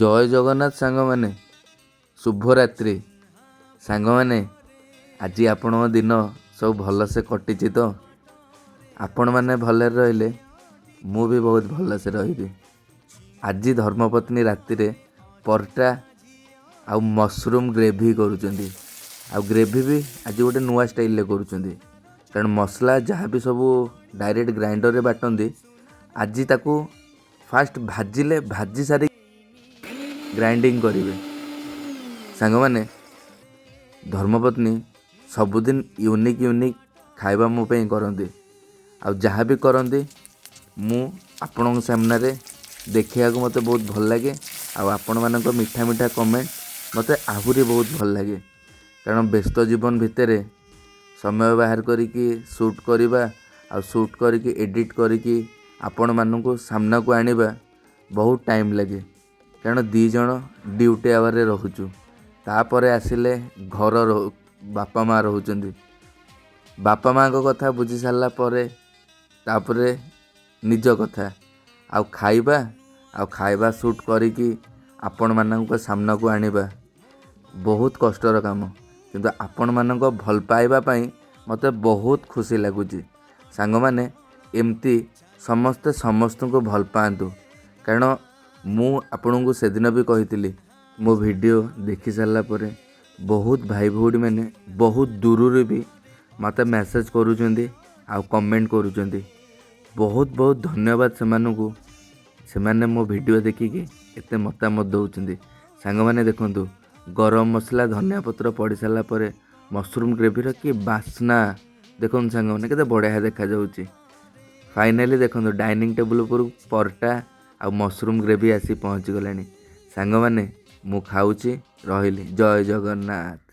ଜୟ ଜଗନ୍ନାଥ ସାଙ୍ଗମାନେ, ଶୁଭରାତ୍ରି। ସାଙ୍ଗମାନେ, ଆଜି ଆପଣଙ୍କ ଦିନ ସବୁ ଭଲସେ କଟିଛି ତ? ଆପଣମାନେ ଭଲରେ ରହିଲେ ମୁଁ ବି ବହୁତ ଭଲସେ ରହିବି। ଆଜି ଧର୍ମପତ୍ନୀ ରାତିରେ ପରଟା ଆଉ ମସରୁମ୍ ଗ୍ରେଭି କରୁଛନ୍ତି। ଆଉ ଗ୍ରେଭି ବି ଆଜି ଗୋଟେ ନୂଆ ଷ୍ଟାଇଲରେ କରୁଛନ୍ତି, କାରଣ ମସଲା ଯାହା ବି ସବୁ ଡାଇରେକ୍ଟ ଗ୍ରାଇଣ୍ଡରରେ ବାଟନ୍ତି, ଆଜି ତାକୁ ଫାଷ୍ଟ ଭାଜିଲେ, ଭାଜି ସାରି ଗ୍ରାଇଣ୍ଡିଙ୍ଗ କରିବେ। ସାଙ୍ଗମାନେ, ଧର୍ମପତ୍ନୀ ସବୁଦିନ ୟୁନିକ୍ ୟୁନିକ୍ ଖାଇବା ମୋ ପାଇଁ କରନ୍ତି। ଆଉ ଯାହା ବି କରନ୍ତି, ମୁଁ ଆପଣଙ୍କ ସାମ୍ନାରେ ଦେଖିବାକୁ ମୋତେ ବହୁତ ଭଲ ଲାଗେ। ଆଉ ଆପଣମାନଙ୍କ ମିଠା ମିଠା କମେଣ୍ଟ ମୋତେ ଆହୁରି ବହୁତ ଭଲ ଲାଗେ, କାରଣ ବ୍ୟସ୍ତ ଜୀବନ ଭିତରେ ସମୟ ବାହାର କରିକି ସୁଟ୍ କରିବା ଆଉ ସୁଟ୍ କରିକି ଏଡ଼ିଟ୍ କରିକି ଆପଣମାନଙ୍କୁ ସାମ୍ନାକୁ ଆଣିବା ବହୁତ ଟାଇମ୍ ଲାଗେ, କାରଣ 2 ଜଣ ଡ୍ୟୁଟି ଆୱାରରେ ରହୁଛୁ। ତାପରେ ଆସିଲେ ଘର ବାପା ମା' ରହୁଛନ୍ତି। ବାପା ମା'ଙ୍କ କଥା ବୁଝି ସାରିଲା ପରେ ତାପରେ ନିଜ କଥା ଆଉ ଖାଇବା, ଆଉ ଖାଇବା ସୁଟ୍ କରିକି ଆପଣମାନଙ୍କ ସାମ୍ନାକୁ ଆଣିବା ବହୁତ କଷ୍ଟର କାମ। କିନ୍ତୁ ଆପଣମାନଙ୍କ ଭଲ ପାଇବା ପାଇଁ ମୋତେ ବହୁତ ଖୁସି ଲାଗୁଛି। ସାଙ୍ଗମାନେ, ଏମିତି ସମସ୍ତେ ସମସ୍ତଙ୍କୁ ଭଲ ପାଆନ୍ତୁ, କାରଣ ମୁଁ ଆପଣଙ୍କୁ ସେଦିନ ବି କହିଥିଲି, ମୋ ଭିଡ଼ିଓ ଦେଖି ସାରିଲା ପରେ ବହୁତ ଭାଇ ଭଉଣୀମାନେ ବହୁତ ଦୂରରୁ ବି ମୋତେ ମେସେଜ୍ କରୁଛନ୍ତି ଆଉ କମେଣ୍ଟ କରୁଛନ୍ତି। ବହୁତ ବହୁତ ଧନ୍ୟବାଦ ସେମାନଙ୍କୁ, ସେମାନେ ମୋ ଭିଡ଼ିଓ ଦେଖିକି ଏତେ ମତାମତ ଦେଉଛନ୍ତି। ସାଙ୍ଗମାନେ ଦେଖନ୍ତୁ, ଗରମ ମସଲା ଧନିଆ ପତ୍ର ପଡ଼ି ସାରିଲା ପରେ ମସରୁମ୍ ଗ୍ରେଭିର କି ବାସ୍ନା! ଦେଖନ୍ତୁ ସାଙ୍ଗମାନେ, କେତେ ବଢ଼ିଆ ଦେଖାଯାଉଛି। ଫାଇନାଲି ଦେଖନ୍ତୁ, ଡାଇନିଂ ଟେବୁଲ୍ ଉପରକୁ ପରଟା ଆଉ ମସରୁମ୍ ଗ୍ରେଭି ଆସି ପହଞ୍ଚିଗଲାଣି। ସାଙ୍ଗମାନେ, ମୁଁ ଖାଉଛି, ରହିଲି। ଜୟ ଜଗନ୍ନାଥ।